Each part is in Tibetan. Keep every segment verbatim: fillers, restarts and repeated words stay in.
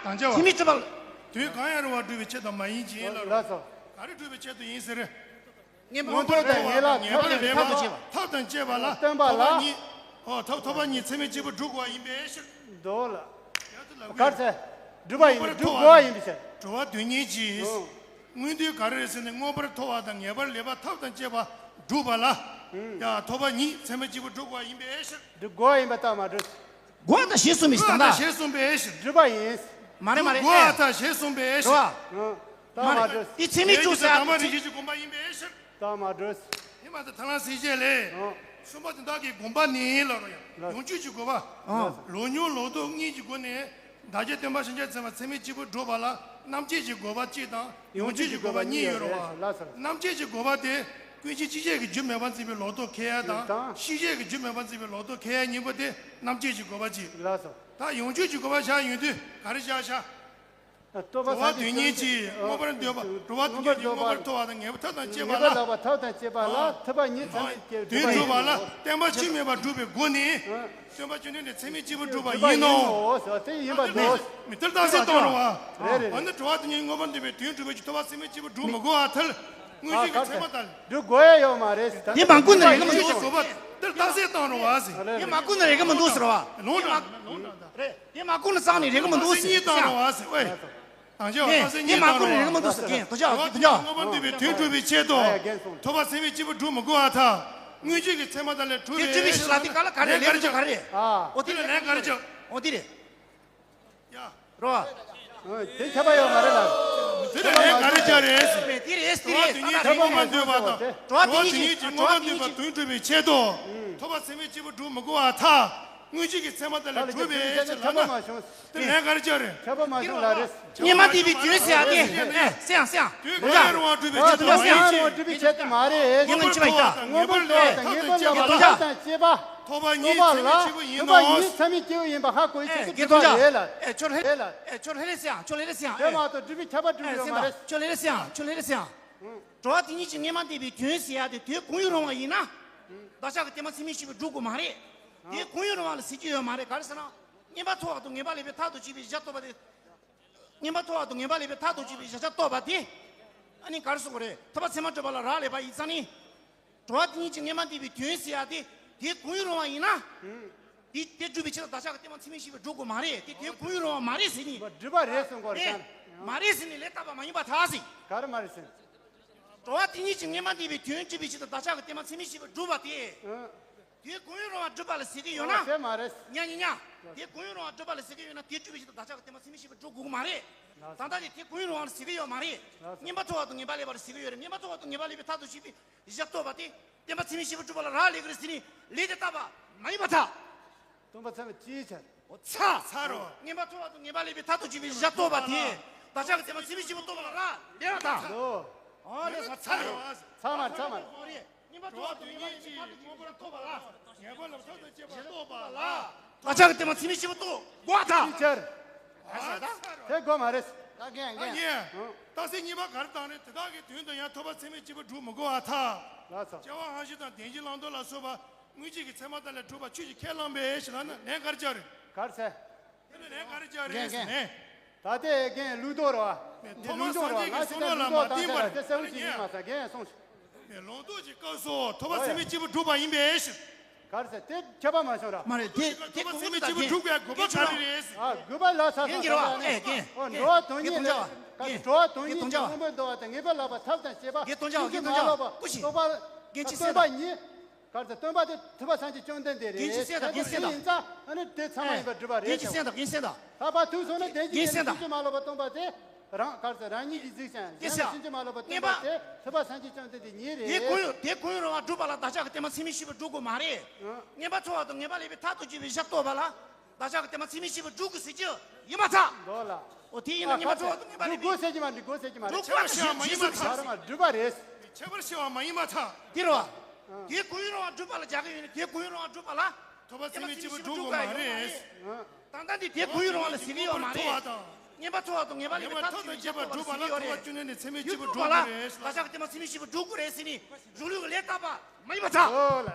དང་བཅས་པ། ཚད་མས་གྲུབ་པ། དུས་གང་ཡང་རིང་བ་སྒྲུབ་པའི་ཆེད་དུ་མ་ཡིན་གྱི་ལ། ལགས་སོ། ག་རེ་སྒྲུབ་པའི་ཆེད་དུ་ཡིན་ཟེར། མངོན་པར་མངོན་པར་མཐོ་བ་དང་ངེས་ལ་ངེས་པར་ཐབས་ལེགས་པ་ཐབས་དང་བཅས་པ་ལ་སྟོན་པ་ལ། ཐོབ་པ་ཉིད། ཨོ་ཐབས་ཐོབ་པ་ཉིད་ཚད་མས་གཅིག་པུ་སྒྲུབ་དགོས་པ་ཡིན་པའི་ཕྱིར། འདོད་ལ། ག་རེ་ཟེར། སྒྲུབ་པ་ཡིན། སྒྲུབ་དགོས་པ་ཡིན་པའི་ཕྱིར། འགྲོ་བ་དོན་གཉེར་གྱི། ཨོ། མངོན་འདོད་ག་རེ་རེད་ཟེར་ན། མངོན་པར་མཐོ་བ་དང་ངེས་པར་ལེགས་པ་ཐབས་དང་བཅས་པ་སྒྲུབ་པ་ལ། ཡ་ཐོབ་པ་ཉིད་ཚད་མས་གཅིག་པུ་སྒྲུབ་དགོས་པ་ཡིན་པའི་ཕྱིར། སྒྲུབ་དགོས་པ་ཡིན་པ་ལྟར་མ་གྲུབ། དགོས་པ་དང་ཞེས་གསུངས་པའི་ཕྱིར་དང་། ཞེས་གསུངས་པའི་ཕྱིར། སྒྲུབ་པ་ཡིན། མ་རེད་མ་རེད། དགོས་པ་དང་ཞེས་གསུངས་པའི་ཕྱིར། རེད་བ། ལྟར་མ་གྲུབ། དེ་ཚད་མས་གཅིག་པུ་ཟེར་ཡ་དེ་ཚད་མས་གཅིག་པུ་སྒོམ་པ་ཡིན་པའི་ཕྱིར། ལྟར་མ་གྲུབ། ཧེ་མ་ད་ཐ་ལ་སྲིད་བྱེད་ལས། གསུམ་པ་དེ་དག་གི་དགོངས་པ་ནི་ལ་རོ་ཡ། ལགས། ཡོངས་གཅོད་ཀྱི་དགོས་པ། ལགས། ལོག་རྙོག་ལོག་རྟོག་གཉིས་ཀྱི་སྒོ་ནས། བདག་རྐྱེན་སྟོན་པ་ཕྱིན་ཆད་ཚད་མ་ཚད་མས་གཅིག་པུ་སྒྲུབ་པ་ལ་རྣམ་བཅད་ཀྱི་དགོས་པ་གཅིག་དང་ཡོངས་གཅོད་ཀྱི་དགོས་པ་གཉིས་ཡོད་རེད་བ། ལགས་སོ། རྣམ་བཅད་ཀྱི་དགོས་པ་དེ་ཀུན་མཁྱེན་ཅིག་ཤོས་ཀྱི་རྒྱུ་མེད་པར་འཛིན་པའི་ལོག་རྟོག་ཁེལ་ཡ་དང་། ཤེས་བྱའི་རྒྱུ་མེད་པར་འཛིན་པའི་ལོག་རྟོག་ཁེལ་ཡ་གཉིས་པོ་དེ་རྣམ་བཅད་ཀྱི་དགོས་པ་གཅིག། ལགས་སོ། ད་ཡོངས་གཅོད་ཀྱི་དགོས་པ་བཞག་ཡོང་དུས་ག་རེ་བཞག་བཞག། རྟོགས་པ། འགྲོ་བ་དོན་གཉེར་གྱིས་མངོན་པར་འདོད་པ། འགྲོ་བ་དོན་གཉེར་གྱིས་མངོན་པར་མཐོ་བ་དང་ངེས་པ་ཐབས་དང་བཅས་པ་ལ། ངེས་པ་ལེགས་པ་ཐབས་དང་བཅས་པ་ལ་ཐོབ་པ་ཉིད་ཚད་མས་དོན་སྒྲུབ་པ་ལ་བརྟེན་པ་ཆོས་མེད་པར་སྒྲུབ་པའི་སྒོ་ནས། སྟོན་པ་བཅོམ་ལྡན་འདས་ཚད་མས་གཅིག་པུ་སྒྲུབ་པ་ཡིན་ནོ། དེ་ཡིན་པ་འདོད། མི་ལྟར་རྟགས་གསལ་བཏང་རུང་བ། རེད་རེད། འོ་ན་འགྲོ་བ་དོན་གཉེར་མངོན་པར་འདོད་པའི་དོན་སྒྲུབ་པའི་ཆོས་ཐོབ་པ་ཚད་མས་གཅིག་པུ་སྒྲུབ་མི་དགོས་པར་ཐལ། དངོས་གཞི་གི་ཚད་མ་ལྟར། སྒྲུབ་དགོས་ཡ་ཡོད་མ་རེད། དེ་མ་བསྐུར་ན་རེ་ག་མི་འདུག་ཟེར་བ། དེ་ལྟར་རྟགས་གསལ་བཏང་རུང་བ་ཟེར། དེ་མ་བསྐུར་ན་རེ་ག་མི་འདུག་ཟེར་བ། ལོང་དྲ། རེད། དེ་མ་བསྐུར་ན་རྩ་ནས་རེ་ག་མི་འདུག་ཟེར། གཉིས་བཏང་རུང་བ་ཟེར། ཨོའི། དང་ཆེ་བ་ཁ་སེ་གཉིས་བཏང་རུང་། དེ་མ་བསྐུར་ན་རེ་ག་མི་འདུག་ཟེར། དོ་ཅག་དོ་ཅག་མངོན་པར་འདོད་པའི་དོན་སྒྲུབ་པའི་ཆེད་དུ། ཐོབ་པ་ཚད་མས་གཅིག་པུ་སྒྲུབ་མི་དགོས་པར་ཐལ། དངོས་གཞི་གི་ཚད་མ་དག་ལས་གྲུབ་པའི་ཕྱིར་ལ། དེ་ག་ལ་ག་རེ་ལས་ག་རེ། ཨོ་དེ་ལ་ལས་ག་རེ་ཅག་ཨོ་དེ་རེད། ཡ། རོ། དེ་ཁྱབ་པ་ཡོད་མ་རེད་ལ། དེ་ལ་ལས་ག་རེ་ཅག་རེད། དེ་རེད་དེ་རེད། དེ་ལ་མངོན་པར་འདོད་པ་དང་། འགྲོ་བ་དོན་གཉེར་གྱི་མངོན་པར་འདོད་པ་དོན་སྒྲུབ་པའི་ཆེད་དུ། ཐོབ་པ་ཚད་མས་གཅིག་པུ་སྒྲུབ་མི་དགོས་པར་ཐལ། དངོས་གཞི་གི་ཚད་མ་དག་ལས་གྲུབ་པའི་ཕྱིར་ལ་ན། དེ་ལས་ག་རེ་ཅག་རེད། ཁྱབ་པ་མ་བྱུང་ལ་རེད། ངེས་མ་འདས་པའི་དོན་ཟེར་ཡ་དེ། ཨེ་སེང་སེང་། དུས་གང་ཡང་རུང་བ་སྒྲུབ་པའི་ཆེད་དུ་མ་ཡིན་ཅིང་། སྒྲུབ་པའི་ཆེད་དུ་མ་རེད། ངེས་པར་ཐོབ་པ་དང་ངེས་པར་ལེགས་པ་ཐབས་དང་བཅས་པ་ལ། ཐོབ་པ་ཉིད་ཚད་མས་གཅིག་པུ་ཡིན་ནོ། ཐོབ་པ་ཉིད་ཚད་མས་གཅིག་པུ་ཡིན་པ་ཧ་གོ་ཡི་ཆེད་དུ་སྒྲུབ་པ་རེད་ལ། ཨེ་ཁྱོད་ལྷེ་ལ། ཨེ་ཁྱོད་ལྷེ་ལེ་སེང་། ཁྱོད་ལྷེ་ལེ་སེང་། དེ་མ་གཏོགས་སྒྲུབ་པའི་ཁྱབ་པ་སྒྲུབ་ཡོད་མ་རེད། ཁྱོད་ལྷེ་ལེ་སེང་། ཁྱོད་ལྷེ་ལེ་སེང་། འགྲོ་བ་དོན་གཉེར་གྱི་ངེས་མ་འདས་པའི་དོན་ཟེར་ཡ་དེ་དུས་གང་ཡང་རུང་བ་ཡིན་ན། བདག་ཅག་གི་བསྟན་པ་ཚད་མས་གཅིག་པུ་སྒྲུབ་དགོས་མ་རེད། དུས་གང་ཡང་རུང་བ་ལ་ཟེར་གྱི་ཡོད་མ་རེད། ག་རེ་ཟེར་ན། ངེས་པ་ཐོབ་པ་དང་ངེས་པ་ལེགས་པའི་མཐར་ཐུག་ཅེས་པའི་གཞི་རྟོགས་པ་དེ། ངེས་པ་ཐོབ་པ་དང་ངེས་པ་ལེགས་པའི་མཐར་ཐུག་ཅེས་པའི་གཞི་རྟོགས་པ་དེ། ཨ་ནི་ག་རེ་ཟེར་དགོས་རེད། ཐོབ་པ་ཚད་མ་སྒྲུབ་པ་ལ་རག་ལས་པ་ཡིན་ཙང་ནི། འགྲོ་བ་དོན་གཉེར་གྱི་ངེས་མ་འདས་པའི་དོན་ཟེར་ཡ་དེ། དུས་གང་ཡང་རུང་བ་ཡིན་ན། དེ་དེ་སྒྲུབ་པའི་ཕྱིར་བདག་ཅག་གི་བསྟན་པ་ཚད་མས་གཅིག་པུ་སྒྲུབ་དགོས་མ་རེད། དེ་དུས་གང་ཡང་རུང་བ་མ་རེད་ཟེར་ནི། སྒྲུབ་པ་རེད་གསུང་དགོས་རེད། མ་རེད་ཟེར་ནི་ལས་བཏགས་པ་མ་ཡིན་པར་ཐལ་ཟེར། ག་རེ་མ་རེད་ཟེར། འགྲོ་བ་དོན་གཉེར་གྱི་ངེས་མ་འདས་པའི་དོན་སྒྲུབ་པའི་ཕྱིར་དུ་བདག་ཅག་གི་བསྟན་པ་ཚད་མས་གཅིག་པུ་སྒྲུབ་པ་དེ། དུས་གང་ཡང་རུང་བ་སྒྲུབ་པ་ལ་ཟེར་གྱི་ཡོད་ན། དེ་མ་རེད། ཉ་ཉ་ཉ། དུས་གང་ཡང་རུང་བ་སྒྲུབ་པ་ལ་ཟེར་གྱི་ཡོད་ན་དེ་སྒྲུབ་པའི་ཕྱིར་དུ་བདག་ཅག་གི་བསྟན་པ་ཚད་མས་གཅིག་པུ་སྒྲུབ་དགོས་མ་རེད། ད་ལྟ་དེ་དུས་གང་ཡང་རུང་བ་ལ་ཟེར་གྱི་ཡོད་མ་རེད། ངེས་པ་ཐོབ་པ་དང་ངེས་པ་ལེགས་པ་ལ་ཟེར་གྱི་ཡོད་རེད། ངེས་པ་ཐོབ་པ་དང་ངེས་པ་ལེགས་པའི་མཐར་ཐུག་ཅེས་པའི་གཞི་རྟོགས་པ་དེ་བསྟན་པ་ཚད་མས་གཅིག་པུ་སྒྲུབ་པ་ལ་རག་ལས་ཀྱི་རེད་ཟེར་ནི་ལས་དེ་བཏགས་པ་མ་ཡིན་པར་ཐལ། སྟོན་པ་ཚད་མས་གཅིག་ཆར། འོ་ཚ། ཚ་རོ། ངེས་པ་ཐོབ་པ་དང་ངེས་པ་ལེགས་པའི་མཐར་ཐུག་ཅེས་པའི་གཞི་རྟོགས་པ་དེ། བདག་ཅག་གི་བསྟན་པ་ཚད་མས་གཅིག་པུ་རྟོགས་པ་ལ་རག་ལས་པར་ཐལ། ལོ། ཨ་ལས་ས་ཚ་རོ། ཚ་མ་ཚ་མ། ངེས་པ་ཐོབ་པ་དང་ངེས་པ་ལེགས་པའི་མཐར་ཐུག་ཅེས་པའི་གཞི་རྟོགས་པ་ལ། ངེས་པ་ལ་ཐོབ་དང་བཅས་པ་རྟོགས་པ་ལ། བདག་ཅག་གི་བསྟན་པ་ཚད་མས་གཅིག་པུ་རྟོགས་དགོས་པར་ཐལ། གཅིག་ཆར། ཨ་ད་དེ་དགོས་མ་རེད། ད་རྒན་རྒན། རྟགས་གསལ་གཉིས་པ་ག་རེ་བཏང་རེད། དེ་དག་གི་དོན་དུ་ཡང་ཐོབ་པ་ཚད་མས་གཅིག་པུ་སྒྲུབ་མི་དགོས་པར་ཐལ། ལགས་སོ། སྐྱེ་བ་སྔ་ཕྱི་དང་བདེན་བཞིའི་བླང་དོར་ལ་སོགས་པ་དངོས་གཞི་གི་ཚད་མ་དག་ལས་གྲུབ་པ་ཆོས་ཀྱི་ཁས་བླངས་པའི་ཕྱིར་ལ་ན་ལན་ག་རེ་རྒྱག་རེད། ག་རེ་ཟེར། དེ་ནི་ལན་ག་རེ་རྒྱག་རེད་ཟེར་ནས། ད་ལྟའི་རྒན་ལུགས་ལྡོག་རེད་བ། ཐོག་མར་སངས་རྒྱས་ཀྱི་གསུང་རབ་ལ་མ་བརྟེན་པར། དེ་གསལ་པོ་ཞིག་ཡིན་མ་ཟེར་རྒན་ཡང་གསུངས། ལོག་རྟོག་གི་སྐབས་སུ་ཐོབ་པ་ཚད་མས་གཅིག་པུ་སྒྲུབ་པ་ཡིན་པའི་ཕྱིར། ག་རེ་ཟེར་དེ་ཁྱད་པར་མ་བྱུང་ར། མ་རེད་དེ་དེ་ཐོབ་པ་ཚད་མས་གཅིག་པུ་སྒྲུབ་པའི་དགོས་པ་ག་རེ་རེད། ཨ་དགོས་པ་ལ་ས་ས་ས་ས་ས་ཨོ་འགྲོ་བ་དོན་གཉེར་ལས་ག་འགྲོ་བ་དོན་གཉེར་ལས་མངོན་པར་འདོད་པ་དང་ངེས་པར་ལེགས་པ་ཐབས་དང་བཅས་པ་ཐུགས་རྗེ་མ་ལོག་པ་སྟོན་པ་ཉིད། ག་རེ་ཟེར་སྟོན་པ་དེ་ཐུབ་པ་སངས་རྒྱས་བཅོམ་ལྡན་འདས་རེད། རྒན་ཅིག་གསན་དང་རྒན་གསན་དང་། ཡིན་ཙང་ཨ་ནི་དེ་ཚང་མ་ཡིན་པར་སྒྲུབ་པ་རེད། རྒན་ཅིག་གསན་དང་རྒན་གསན་དང་། ལྷག་པར་ཐུགས་སོང་ན་དེ་ཅིག་ཡིན་ན་ཐུགས་རྗེ་མ་ལོག་པ་སྟོན་པ་དེ་རང་ག་རེ་ཟེར་རང་ཉིད་ཀྱིས་གཟིགས་ཤིང་ཡང་ཐུགས་རྗེ་མ་ལོག་པ་སྟོན་པ་དེ་ཐུབ་པ་སངས་རྒྱས་བཅོམ་ལྡན་འདས་ཉིད་རེད། དེ་གང་ཡང་དེ་གང་ཡང་རུང་བ་སྒྲུབ་པ་ལ་བདག་ཅག་གི་བསྟན་པ་ཚད་མས་གཅིག་པུ་སྒྲུབ་དགོས་མ་རེད། ངེས་པ་ཐོབ་པ་དང་ངེས་པ་ལེགས་པའི་མཐར་ཐུག་ཅེས་པའི་གཞི་རྟོགས་པ་ལ་བདག་ཅག་གི་བསྟན་པ་ཚད་མས་གཅིག་པུ་སྒྲུབ་དགོས་ཟེར་གྱི་ཡིན་མ་ཐག་འདོད་ལ། འོ་དེ་ཡིན་ན་ངེས་པ་ཐོབ་པ་དང་ངེས་པ་ལེགས་པའི། སྒྲུབ་དགོས་ཟེར་གྱི་མ་རེད། སྒྲུབ་དགོས་ཟེར་གྱི་མ་རེད། ཁྱད་པར་ཕྱེ་བ་མ་ཡིན་པར་ཐལ། ཁྱད་པར་ཕྱེ་བ་མ་ཡིན་པར་ཐལ། དེ་རེད་བ། དེ་གང་ཡང་རུང་བ་སྒྲུབ་པ་ལ་རྒྱག་གི་ཡོད་ན་དེ་གང་ཡང་རུང་བ་སྒྲུབ་པ་ལ། ཐོབ་པ་ཚད་མས་གཅིག་པུ་སྒྲུབ་དགོས་མ་རེད། ད་ལྟ་འདི་དེ་གང་ཡང་རུང་བ་ལ་ཟེར་གྱི་ཡོད་མ་རེད། ངེས་པ་ཐོབ་པ་དང་ངེས་པ་ལེགས་པའི་མཐར་ཐུག་ཅེས་པའི་གཞི་རྟོགས་པ་ལ་ཟེར་གྱི་ཡོད་རེད། དེ་སྒྲུབ་པ་ལ་བདག་ཅག་གི་བསྟན་པ་ཚད་མས་གཅིག་པུ་སྒྲུབ་དགོས་རེད་ཟེར་ནས་གཞུང་ལུགས་ཀྱི་ལས་བཏབ་པ་མ་ཡིན་པར་ཐལ།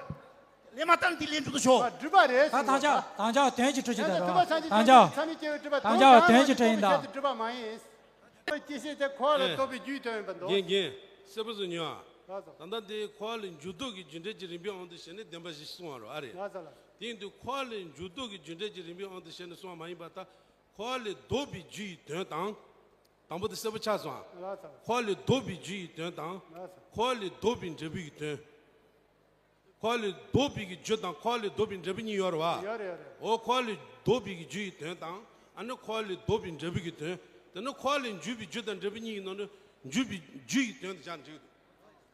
དེ་མ་ལྟར་འདི་ལས་འགྲུབ་ཏུ་ཤོག་ད་ཐང་ཅག་ཐང་ཅག་དོན་གྱི་འཕྲོ་ཅིག་ད་རོ། ཐང་ཅག་ཐང་ཅག་དོན་གྱི་འཕྲོ་ཡིན་ད། སྐྱེ་ཤེས་དེ་འཁོར་བ་ལས་ལྡོག་པའི་རྒྱུའི་དོན་ཡིན་པ་འདུག་རྒན་རྒན། གསལ་པོ་བཟོ་ཉོ་ཨ། ད་ལྟ་འདི་འཁོར་བ་ལས་འཇུག་ལྡོག་གི་རྒྱུ་འབྲས་ཀྱི་རིམ་པའི་དབང་དུ་བྱས་ནས་བདེན་པ་བཞི་གསུངས་པ་རོ་ཨ་རེད། དེ་ཡིན་དུས་འཁོར་བ་ལས་འཇུག་ལྡོག་གི་རྒྱུ་འབྲས་ཀྱི་རིམ་པའི་དབང་དུ་བྱས་ནས་གསུངས་པ་མ་ཡིན་པ་ད། འཁོར་བ་ལས་ལྡོག་པའི་རྒྱུ་ཡི་དོན་དང་། དང་པོ་དེ་གསལ་པོ་ཆགས་སོང་ཨ། འཁོར་བ་ལས་ལྡོག་པའི་རྒྱུ་ཡི་དོན་དང་། འཁོར་བ་ལས་ལྡོག་པའི་འབྲས་བུ་ཡི་དོན། འཁོར་བ་ལས་ལྡོག་པའི་གི་རྒྱུ་དང་འཁོར་བ་ལས་ལྡོག་པའི་འབྲས་བུ་གཉིས་ཡོད་རེད་བ། ཡོད་རེད་ཡོད་རེད། འོ་འཁོར་བ་ལས་ལྡོག་པའི་གི་རྒྱུ་ཡི་དོན་དང་། ཨ་ནི་འཁོར་བ་ལས་ལྡོག་པའི་འབྲས་བུ་གི་དོན། དེ་ནི་འཁོར་བ་ལས་འཇུག་པའི་རྒྱུ་དང་འབྲས་བུ་གཉིས་ཀྱི་ནང་ནས་འཇུག་པའི་རྒྱུ་ཡི་དོན་དུ་བྱ་འགྲིག་འདུག་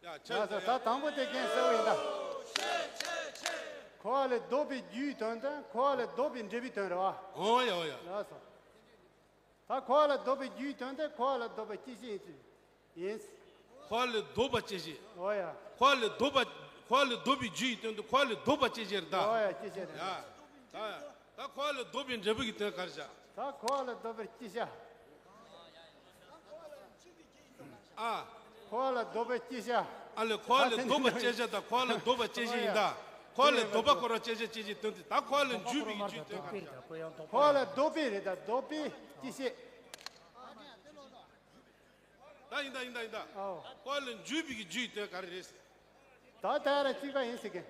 ཡ་ཆ་ལགས་སོ། ཡ་ད་དང་པོ་དེ་རྒན་གསལ་བོ་ཡིན་ད། འཁོར་བ་ལས་ལྡོག་པའི་རྒྱུ་ཡི་དོན་དང་འཁོར་བ་ལས་ལྡོག་པའི་འབྲས་བུའི་དོན་རེད་བ། འོ་ཡ་འོ་ཡ། ལགས་སོ། ད་འཁོར་བ་ལས་ལྡོག་པའི་རྒྱུའི་དོན་དེ་འཁོར་བ་ལས་ལྡོག་པའི་སྐྱེ་ཤེས་ཡིན། འཁོར་བ་ལས་ལྡོག་པ་སྐྱེ་ཤེས། འོ་ཡ། འཁོར་བ་ལས་ལྡོག་པ། འཁོར་བ་ལས་ལྡོག་པའི་རྒྱུ་ཡི་དོན་དུ་འཁོར་བ་ལས་ལྡོག་པ་སྐྱེ་ཤེས་རེད་ད། འོ་ཡ་སྐྱེ་ཤེས་རེད། ཡ། ད་ཡ། ད་འཁོར་བ་ལས་ལྡོག་པའི་འབྲས་བུ་གི་དོན་ག་རེ་བྱ། ད་འཁོར་བ་ལས་ལྡོག་པའི་སྐྱེ་ཤེས། ཨ། འཁོར་བ་ལས་ལྡོག་པའི་སྐྱེ་ཤེས། ཨ་ལས་འཁོར་བ་ལས་ལྡོག་པ་སྐྱེ་ཤེས་དང་འཁོར་བ་ལས་ལྡོག་པ་སྐྱེ་ཤེས་ཡིན་ད། འཁོར་བ་ལས་ལྡོག་པ་འཁོར་བ་སྐྱེ་ཤེས་སྐྱེ་ཤེས་དོན་དུ་ད་འཁོར་བ་ལས་འཇུག་པའི་གི་རྒྱུའི་དོན་ག་རེ་བྱ། འཁོར་བ་ལས་ལྡོག་པའི་རེད་ད་ལྡོག་པའི་སྐྱེ་ཤེས། ད་ཡིན་ད་ཡིན་ད་ཡིན་ད། ཨོ། འཁོར་བ་ལས་འཇུག་པའི་གི་རྒྱུ་ཡི་དོན་ག་རེ་རེད། ད་ད་ར་གཅིག་པ་ཡིན་ཟེར་གི།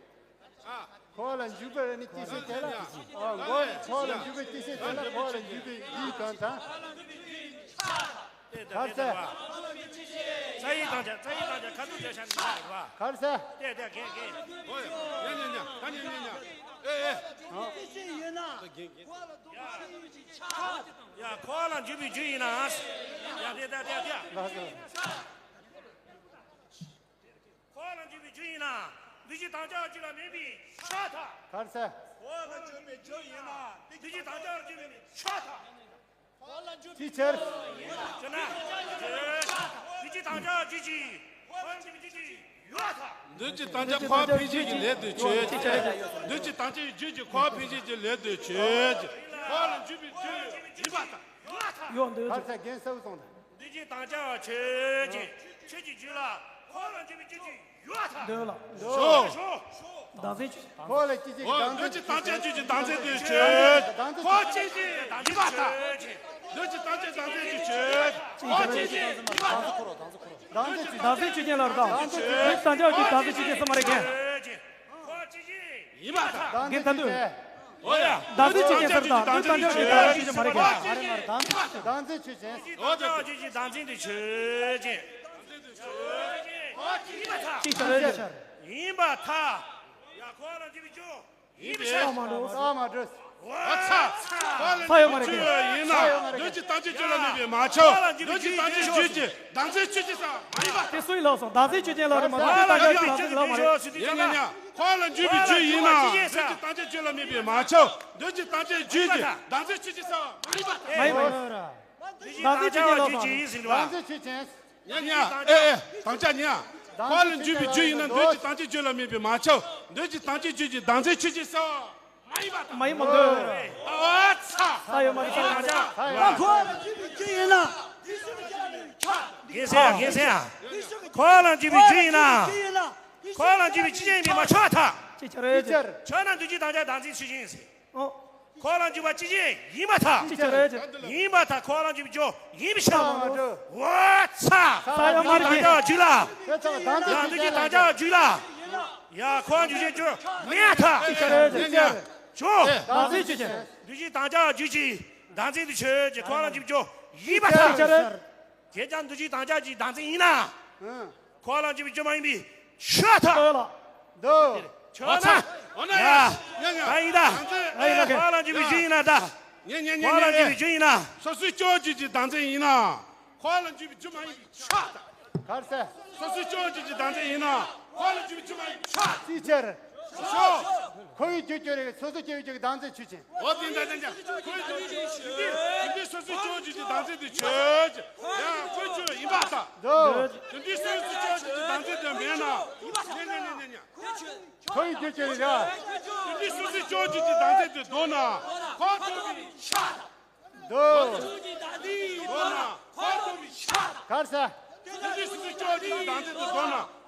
ཨ། འཁོར་བ་ལས་འཇུག་པའི་ནི་སྐྱེ་ཤེས་དེ་ལ། ཨོ་འཁོར་བ་ལས་འཇུག་པའི་སྐྱེ་ཤེས་དེ་ལ་འཁོར་བ་ལས་འཇུག་པའི་རྒྱུ་ཡི་དོན་དང་། ག་རེ་ཟེར། རྩ་ཡི་དང་ཆ་རྩ་ཡི་དང་ཆ་ཁ་ཐུག་བརྒྱབ་བཞག་ནི་མ་རེད་བ། ག་རེ་ཟེར། ཏེ་ཏེ་རྒན་རྒན། ཨོ་ཡ། ཉན་ཉན་ཉན། ད་ཉན་ཉན་ཉན། ཨེ་ཨེ། ཨོ། སྐྱེ་ཤེས་ཡོད་ན། ད་རྒན་རྒན། ཡ་འཁོར་བ་ལས་འཇུག་པའི་རྒྱུ་ཡིན་ན། ཡ་དེ་ད་དེ་དེ། ལགས་སོ། འཁོར་བ་ལས་འཇུག་པའི་རྒྱུ་ཡིན་ན། འདུ་བྱེད་དམ་བཅའ་བ་རྒྱུད་ལ་མེད་པས་ཁྱབ་མཐའ། ག་རེ་ཟེར། འཁོར་བ་ལས་འཇུག་པའི་རྒྱུ་ཡིན་ན། འདུ་བྱེད་དམ་བཅའ་བ་རྒྱུད་ལ་མེད་པས་ཁྱབ་མཐའ། ཅི་ཕྱིར། ཅི་ན། འདུ་བྱེད་དམ་བཅའ་བ་རྒྱུད་ཀྱི། འཁོར་བ་ལས་འཇུག་པའི་རྒྱུད་ཀྱི་ཡོད་མཐའ། འདུ་བྱེད་དམ་བཅའ་འཁོར་བ་འཕེན་བྱེད་ཀྱི་ལས་དེ་ཆོས་ཅན། འདུ་བྱེད་དམ་བཅའ་ཡི་རྒྱུད་ཀྱི་འཁོར་བ་འཕེན་བྱེད་ཀྱི་ལས་དེ་ཆོས་ཅན། འཁོར་བ་ལས་འཇུག་པའི་རྒྱུ་ཡིན་པར་ཐལ། ཡོད་འདོད་ཀྱི། ག་རེ་ཟེར་རྒན་གསལ་བོ་གསུངས་དང་། འདུ་བྱེད་དམ་བཅའ་བ་ཆོས་ཅན། ཆོས་ཀྱི་རྒྱུད་ལ་འཁོར་བ་ལས་འཇུག་པའི་རྒྱུད་ཀྱི་ཡོད་མཐའ། འདོད་ལ། ཞོག་ཞོག་བདག་འཛིན་ཆོས། འཁོར་བ་ལས་སྐྱེས་བྱེད་ཀྱི་བདག་འཛིན། འདུ་བྱེད་དམ་བཅའ་རྒྱུད་ཀྱི་བདག་འཛིན་དེ་ཆོས་ཅན། འཁོར་བ་སྐྱེས་བྱེད་ཡིན་པར་ཐལ། འདུ་བྱེད་དམ་བཅའ་བདག་འཛིན་དེ་ཆོས་ཅན། འཁོར་བ་སྐྱེས་བྱེད་ཡིན་པར་ཐལ། བདག་འཛིན་ཆོས་ཅན་ལ་རེད་དང་། འདུ་བྱེད་དམ་བཅའ་རྒྱུད་ཀྱི་བདག་འཛིན་ཆོས་ཅན་ཟེར་མ་རེད་གན། ཡིན་པར་ཐལ། རྒན་ད་དུས། འོ་ཡ། བདག་འཛིན་ཆོས་ཅན་ཟེར་དང་འདུ་བྱེད་དམ་བཅའ་རྒྱུད་ཀྱི་བདག་འཛིན་ཆོས་ཅན་མ་རེད་གན། བདག་འཛིན་ཆོས་ཅན། འདུ་བྱེད་དམ་བཅའ་རྒྱུད་ཀྱི་བདག་འཛིན་དེ་ཆོས་ཅན། ཡིན་པར་ཐལ། ཡིན་པར་ཐལ། ཡིན་པར་ཐལ། ཡ་འཁོར་བ་ལས་འཇུག་པའི་རྒྱུ། ཡིན་པས། ས་མ་འགྲོ། ས་མ་འགྲོ། འོ་ཚ། འཁོར་བ་ལས་འཇུག་པའི་རྒྱུ་ཡིན་ན། འདུ་བྱེད་དམ་བཅའ་རྒྱུད་ལ་མེད་པས་མ་ཁྱབ། འདུ་བྱེད་དམ་བཅའ་རྒྱུད་ཀྱི་བདག་འཛིན་ཆོས་ཅན་ཟེར་མ་ཡིན་པ། དེ་སུ་ཡིན་ལབ་སོང་། བདག་འཛིན་ཆོས་ཅན་ལབ་རེད་མ་གཏོགས་འདུ་བྱེད་དམ་བཅའ་རྒྱུད་ཀྱི་བདག་འཛིན་ལབ་མ་རེད། ཡིན་ཡིན་ཡིན། འཁོར་བ་ལས་འཇུག་པའི་རྒྱུ་ཡིན་ན། འདུ་བྱེད་དམ་བཅའ་རྒྱུད་ལ་མེད་པས་མ་ཁྱབ། འདུ་བྱེད་དམ་བཅའ་རྒྱུད་ཀྱི་བདག་འཛིན་ཆོས་ཅན་ཟེར་མ་ཡིན་པ། མ་ཡིན་པ། བདག་འཛིན་ཆོས་ཅན་ལབ་སོང་། བདག་འཛིན་ཆོས་ཅན། ཉ་ཉ། ཨེ་ཨེ། དམ་བཅའ་ཉ། འཁོར་བ་ལས་འཇུག་པའི་རྒྱུ་ཡིན་ན་འདུ་བྱེད་དམ་བཅའ་རྒྱུད་ལ་མེད་པས་མ་ཁྱབ། འདུ་བྱེད་དམ་བཅའ་རྒྱུད་ཀྱི་བདག་འཛིན་ཆོས་ཅན་ཟེར་མ་ཡིན་པ། མ་ཡིན་མ་འདོད། ཨ་ཚ། ས་ཡོད་མ་རེད། ས་ཡོད་མ་རེད། ད་འཁོར་བ་ལས་འཇུག་པའི་རྒྱུ་ཡིན་ན། རྒན་ཟེར་ཡ། རྒན་ཟེར་ཡ། འཁོར་བ་ལས་འཇུག་པའི་རྒྱུ་ཡིན་ན། འཁོར་བ་ལས་འཇུག་པའི་སྤྱི་ཅན་ཡིན་པས་མ་ཁྱབ་པར་ཐལ། ཅི་ཕྱིར། ཅི་ཕྱིར། ཁྱབ་ན་འདུ་བྱེད་དམ་བཅའ་བདག་འཛིན་ཆོས་ཅན་ཟེར། ཨོ། འཁོར་བ་ལས་འཇུག་པ་སྤྱི་ཅན་ཡིན་པར་ཐལ། ཅི་ཕྱིར། ཡིན་པར་ཐལ། འཁོར་བ་ལས་འཇུག་པའི་རྒྱུ་ཡིན་པའི་ཕྱིར། འོ་ཚ། ས་ཡོད་མ་རེད། འདུ་བྱེད་དམ་བཅའ་བ་རྒྱུད་ལ། ཡ་འདུ་བྱེད་དམ་བཅའ་བ་རྒྱུད་ལ། ཡ་འཁོར་བ་འཇུག་བྱེད་རྒྱུ་མེད་པར་ཐལ། ཅི་ཕྱིར། ཅི་ཕྱིར། ཆོས། བདག་འཛིན་ཆོས་ཅན། འདུ་བྱེད་དམ་བཅའ་བ་རྒྱུད་ཀྱི་བདག་འཛིན་དེ་ཆོས་ཅན། འཁོར་བ་ལས་འཇུག་པའི་རྒྱུ་ཡིན་པར་ཐལ། ཅི་ཕྱིར། དེ་ཀྱང་འདུ་བྱེད་དམ་བཅའ་རྒྱུད་ཀྱི་བདག་འཛིན་ཡིན་ན། ཨང་། འཁོར་བ་ལས་འཇུག་པའི་རྒྱུ་མ་ཡིན་པས་ཁྱབ་པར་ཐལ། འདོད་ལ། འདོད། ཁྱོད་ན། འོ་ན་ཡ། ཡ་ཡ། ད་ཡིན་ད། ཨ་ཡིན་ད། འཁོར་བ་ལས་འཇུག་པའི་རྒྱུ་ཡིན་ན་ད། ཉན་ཉན་ཉན། འཁོར་བ་ལས་འཇུག་པའི་རྒྱུ་ཡིན་ན། སོ་སོའི་སྐྱེ་བོ་རྒྱུད་ཀྱི་བདག་འཛིན་ཡིན་ན། འཁོར་བ་ལས་འཇུག་པའི་རྒྱུ་མ་ཡིན་པས་ཁྱབ་པར་ཐལ། ག་རེ་ཟེར། སོ་སོའི་སྐྱེ་བོ་རྒྱུད་ཀྱི་བདག་འཛིན་ཡིན་ན། འཁོར་བ་ལས་འཇུག་པའི་རྒྱུ་མ་ཡིན་པས་ཁྱབ་པར་ཐལ། ཅི་ཕྱིར། ཞོག་ཁོ་བོའི་རྒྱུ་སྐྱེ་བོ་རིགས་སོ་སོ་སྐྱེ་བོའི་རྒྱུད་ཀྱི་བདག་འཛིན་ཆོས་ཅན། འོ་དེ་འདྲ་དེ་འདྲ། ཁོ་བོའི་རྒྱུ་སྐྱེ་བོའི་རྒྱུད་དེ་འདི་སོ་སོའི་སྐྱེ་བོ་རྒྱུད་ཀྱི་བདག་འཛིན་དེ་ཆོས་ཅན། ཡང་ཁོ་ཆོས་ཡིན་པར་ཐལ། འདོད། དེ་འདི་སོ་སོའི་སྐྱེ་བོ་རྒྱུད་ཀྱི་བདག་འཛིན་དེ་མེད་ན། ཉན་ཉན་ཉན་ཉན་ཉན། ཁོ་བོའི་རྒྱུ་སྐྱེ་བོའི་རིགས། དེ་འདི་སོ་སོའི་སྐྱེ་བོ་རྒྱུད་ཀྱི་བདག་འཛིན་དེ་འདོད་ན། ཁོ་འདོད་པས་ཁྱབ་པར་ཐལ། འདོད། འདོད་ན་ཁོ་འདོད་པས་ཁྱབ་པར་ཐལ། ག་རེ་ཟེར། དེ་འདི་སོ་སོའི་སྐྱེ་བོ་རྒྱུད་ཀྱི་བདག་འཛིན་དེ་འདོད་ན།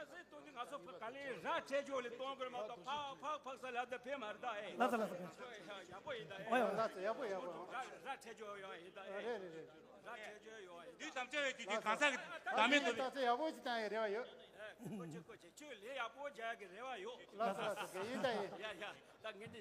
ལགས་སེ་གཏོང་དུས་ང་ཚོ་ཕ་ག་ལེ་ར་འཕྲད་ཆོག་ལེ་གཏོང་དགོས་མ་གཏོགས་ཕག་ཕག་ཕག་ས་ལ་ད་ཕེ་མ་རེད་ད་ཨེ། ལགས་སོ་ལགས་སོ། ཡག་པོ་ཡིན་ད་ཨེ། ཨོ་ཡ། ལགས་སོ་ཡག་པོ་ཡག་པོ། ར་ར་འཕྲད་ཆོག་ཡོད་ཨེ་ད་ཨེ། རེད་རེད་རེད། ར་འཕྲད་ཆོག་ཡོད་ཨེ་ད། དུས་དམ་བཅའ་ཡོད་དུས་དུས་གང་ཟག་གི་བདག་མེད་ཐོབ་པའི། ད་ཚེ་ཡག་པོ་ཅིག་བཏང་ཡ་རེ་བ་ཡོད། ཨེ་ཁོ་ཆེ་ཁོ་ཆེ་ཁྱོད་ལས་ཡག་པོ་རྒྱག་གི་རེ་བ་ཡོད། ལགས་སོ་ལགས་སོ་ཡིན་ད་ཡིན། ཡ་ཡ་ད་ངས་འདི།